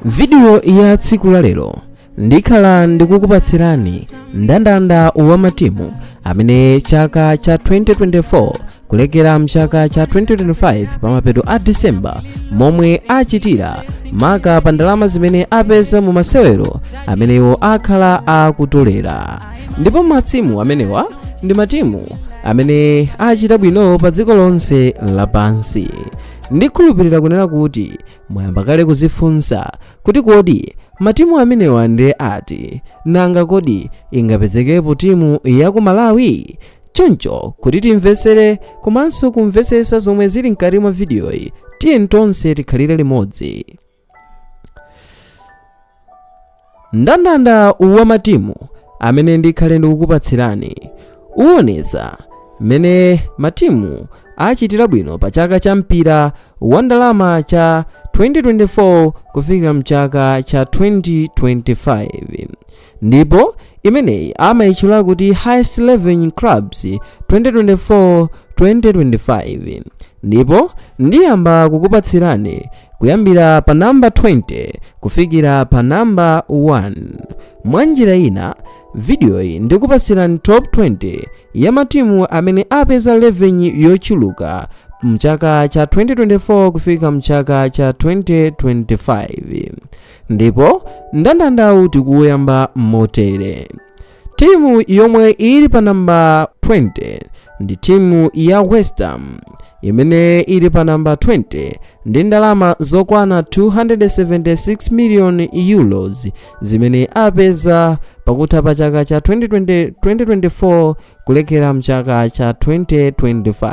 Video ya tsiku la lero ndikhala ndikukupatsirani ndandanda wa matimu amene chaka cha 2024 kulekera mchaka cha 2025 pamapeto a Disemba momwe achitira maka pa ndalama zimene apeza mu masewero amenewo akhala akutolera. Ndipo matimu amenewa ndi matimu amene achita bwino pa dziko lonse lapansi. Ndikhulupirira kunena kuti mwayamba kale kuzifunsa kuti kodi matimu amenewa ndi ati, nanga kodi ingapezekepo timu ya ku Malawi? Choncho kuti timvetsere komanso kumvetsetsa zomwe zili mkati mwa vidiyoyi, tiye tonse tikhalire limodzi. Ndandanda wa matimu amene ndikhale ndikukupatsirani uwonetsa mmene matimu achitira bwino pa chaka cha mpira wa ndalama cha 2024 kufika mchaka cha 2025, ndipo imeneyi amayitchula kuti highest revenue clubs 2024-2025. Ndipo ndiyamba kukupatsirani kuyambira pa namba 20 kufikira pa namba 1. Mwa njira ina, vidiyoyi ndikupatsirani top 20 ya matimu amene apeza revenue yochuluka mchaka cha 2024 kufika mchaka cha 2025. Ndipo ndandandawu tikuyamba motere. Timu yomwe ili pa namba 20 ndi timu ya West Ham imene ili pa namba 20 ndi ndalama zokwana 276 million euros zimene apeza pakutha pa chaka cha 2020, 2024 kulekera mchaka cha 2025.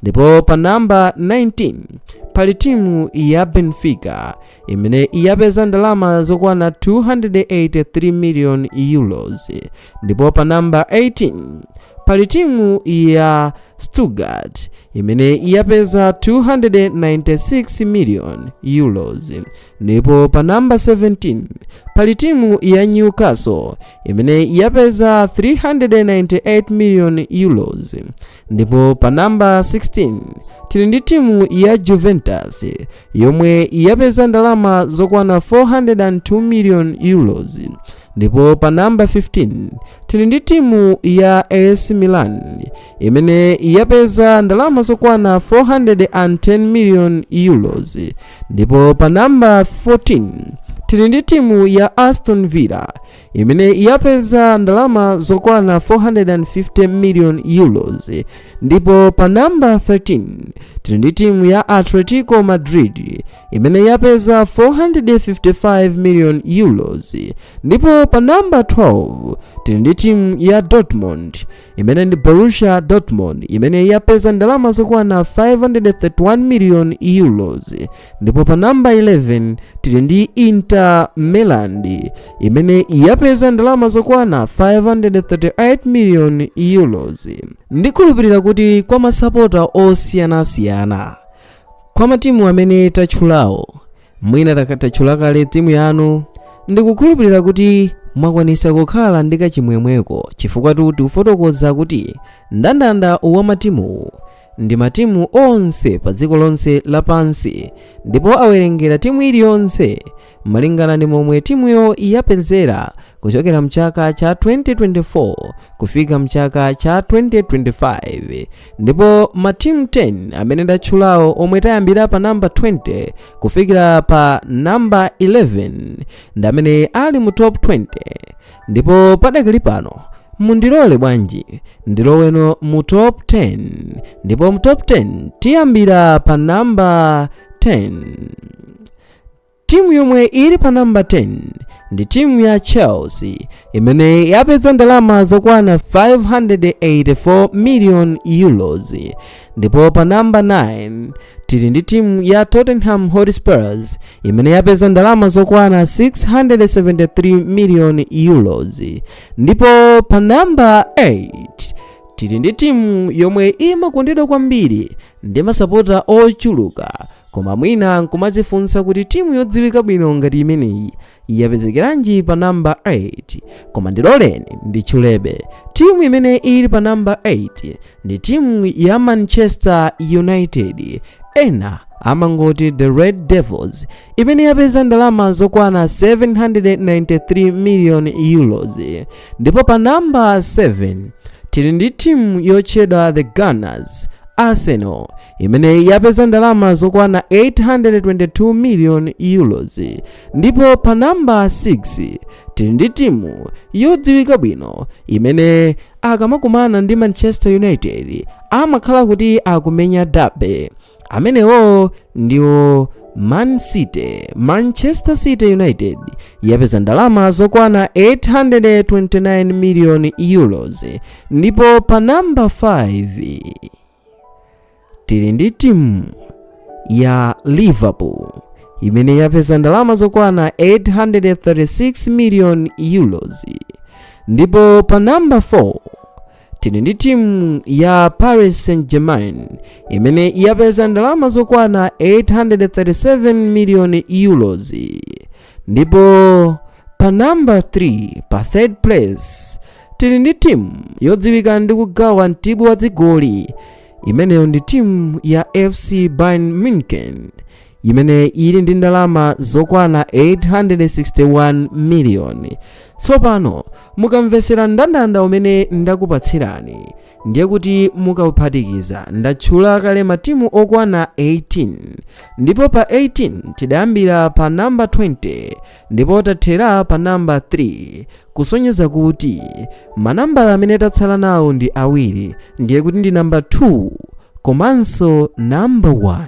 Ndipo pa namba 19 pali timu ya Benfica imene yapeza ndalama zokwana 283 million euros. Ndipo pa namba 18 pali timu ya Stuttgart imene yapeza 296 million euros. Ndipo pa namba 17 pali timu ya Newcastle imene yapeza 398 million euros. Ndipo pa namba 16 tili ndi timu ya Juventus yomwe yapeza ndalama zokwana 402 million euros. Ndipo pa namba 15 tili ndi timu ya AC Milan imene yapeza ndalama zokwana 410 million euros. Ndipo pa namba 14 tili ndi timu ya Aston Villa imene yapeza ndalama zokwana 450 million euros. Ndipo pa namba 13 tili ndi timu ya Atletico Madrid imene yapeza 455 million euros. Ndipo pa namba 12 tili ndi timu ya Dortmund imene ndi Borussia Dortmund imene yapeza ndalama zokwana 531 million euros. Ndipo pa namba 11 tili ndi Inter Milan imene yapeza ndalama zokwana 538 million euros. Ndikhulupirira kuti kwa masapota osiyanasiyana kwa matimu amene tatchulawo, mwina tatchula kale timu yanu, ndikukhulupirira kuti mwakwanisa kukhala ndi kachimwemweko, chifukwa tikufotokoza kuti ndandanda wa matimu ndi matimu onse pa dziko lonse lapansi, ndipo awerengera timu iliyonse malingana ndi momwe timuyo yapezera kuchokera mchaka cha 2024 kufika mchaka cha 2025. Ndipo matimu 10 amene ndatchulawo, omwe tayambira pa namba 20 kufikira pa namba 11, ndi amene ali mu top 20. Ndipo padakali pano mundilole bwanji ndiloweno mu top 10. Ndipo mu top 10 tiyambira pa namba 10. Timu yomwe ili pa namba 10 ndi timu ya Chelsea imene yapeza ndalama zokwana 584 million euros. Ndipo pa namba 9 tili ndi timu ya Tottenham Hotspurs imene yapeza ndalama zokwana 673 million euros. Ndipo pa namba 8 tili ndi timu yomwe imakondedwa kwambiri ndi masapota ochuluka, koma mwina nkumadzifunsa kuti timu yodziwika bwino ngati imeneyi yapezekeranji pa namba 8. Koma ndiloleni nditchulebe timu imene ili pa namba 8 ndi timu ya Manchester United. Ena amangoti the Red Devils, imene yapeza ndalama zokwana €793 million. Ndipo pa namba 7 tili ndi timu yotchedwa the Gunners, Arsenal, imene yapeza ndalama zokwana €822 million. Ndipo pa namba 6 tili ndi timu yodziwika bwino imene akamakumana ndi Manchester United amakhala kuti akumenya derby. Amenewo ndiwo Man City. Manchester City United yapeza ndalama zokwana €829 million. Ndipo pa namba 5 tili ndi timu ya Liverpool imene yapeza ndalama zokwana €836 million. Ndipo pa namba 4 tili ndi timu ya Paris Saint-Germain imene yapeza ndalama zokwana €837 million. Ndipo pa namba 3, pa third place, tili ndi timu yodziwika ndi kugawa mtibu wa dzigoli. Imeneyo ndi timu ya FC Bayern Munchen imene ili ndi ndalama zokwana 861 million. Tsopano mukamvesera mndandanda umene ndakupatsirani, ndiye kuti mukauphatikiza, ndatchula kale matimu okwana 18, ndipo pa 18 tidayambira pa namba 20 ndipo tathera pa namba 3, kusonyeza kuti manambala amene tatsala nawo ndi awiri, ndiye kuti ndi namba 2 komanso namba 1.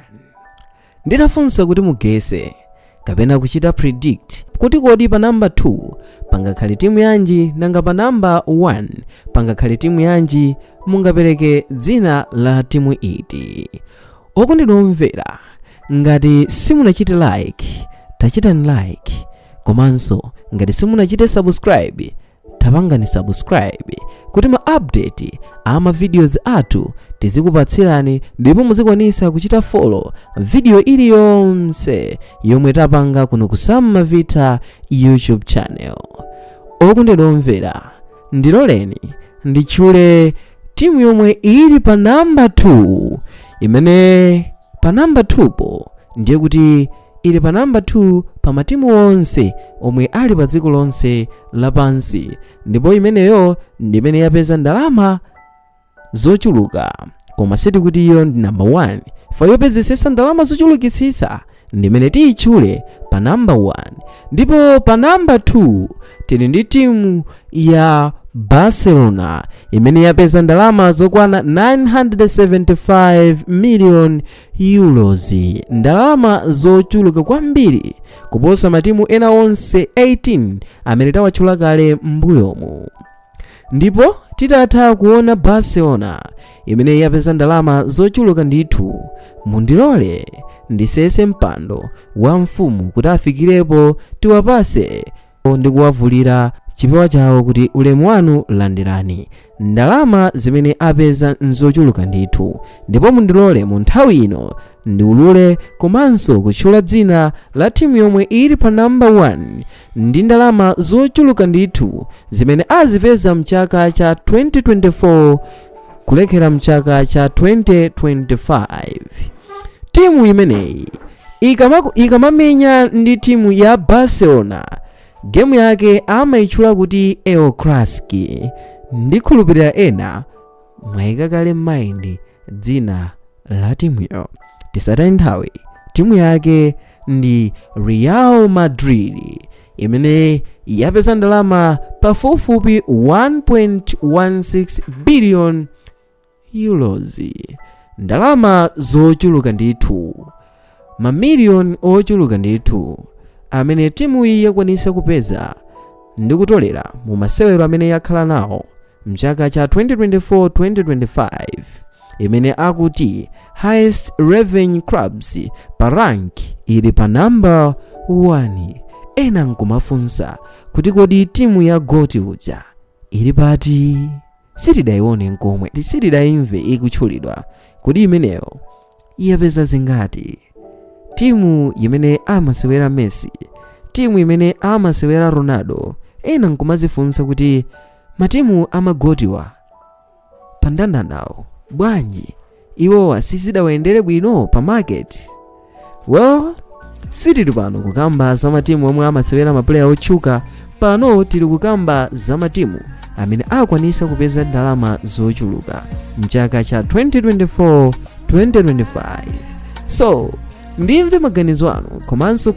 Nditafunsa kuti mugese kapena kuchita predict kuti kodi pa namba 2 pangakhale timu yanji, nanga pa namba 1 pangakhale timu yanji, mungapereke dzina la timu iti? Okondedwa omvera, ngati simunachite like, tachitani like, komanso ngati simunachite subscribe, tapangani subscribe kuti ma update ama videos athu tizikupatsirani ndipo muzikwanisa kuchita follow video iliyonse yomwe tapanga kuno ku Sam Mavita YouTube channel. Okondedwa omvera, ndiloleni nditchule timu yomwe ili pa namba 2, imene pa namba 2 po ndiye kuti ili pa namba 2 pa matimu onse omwe ali pa dziko lonse lapansi, ndipo imeneyo ndimene yapeza ndalama zochuluka, koma sitikuti iyo ndi namba 1 fa yopezesesa ndalama zochulukitsitsa ndimene tiyitchule pa namba 1. Ndipo pa namba 2 tili ndi timu ya Barcelona imene yapeza ndalama zokwana €975 million, ndalama zochuluka kwambiri kuposa matimu ena onse 18 amene tawatchula kale m'mbuyomu. Ndipo titatha kuona Barcelona imene yapeza ndalama zochuluka ndithu, mundilole ndisese mpando wa mfumu kuti afikirepo, tiwapase ndi kuwavulira chipewa chawo kuti ulemu wanu, landirani. Ndalama zimene apeza nzochuluka ndithu, ndipo mundilole mu nthawi ino ndiulule komanso kutchula dzina la timu yomwe ili pa namba 1 ndi ndalama zochuluka ndithu zimene azipeza mchaka cha 2024 kulekera mchaka cha 2025. Timu imeneyi ikamamenya ndi timu ya Barcelona, gemu yake amayitchula kuti El Clasico. Ndikhulupirira ena mwayika kale m'mind dzina la timuyo. Tisataye nthawi, timu yake ndi Real Madrid imene yapeza ndalama pafupifupi €1.16 billion, ndalama zochuluka ndithu, mamiliyoni ochuluka ndithu amene timu iyi yakwanisa kupeza ndi kutolera mu masewero amene yakhala nawo mchaka cha 2024-2025, imene akuti highest revenue clubs pa rank ili pa namba 1. Ena nkumafunsa kuti kodi timu ya GOAT uja ili pati? Sitidayione nkomwe, sitidayimve ikutchulidwa. Kodi imeneyo yapeza zingati? Timu imene amasewera Messi, timu imene amasewera Ronaldo, ena nkumazifunsa kuti matimu amaGOATwa pa mndandanda bwanji Iwowa sizidawayendere bwino pa market. Well, sitili pano kukamba za matimu omwe amasewera mapuleya otchuka. Pano tili kukamba za matimu amene akwanisa kupeza ndalama zochuluka mchaka cha 2024 2025. So ndimve maganizo anu komanso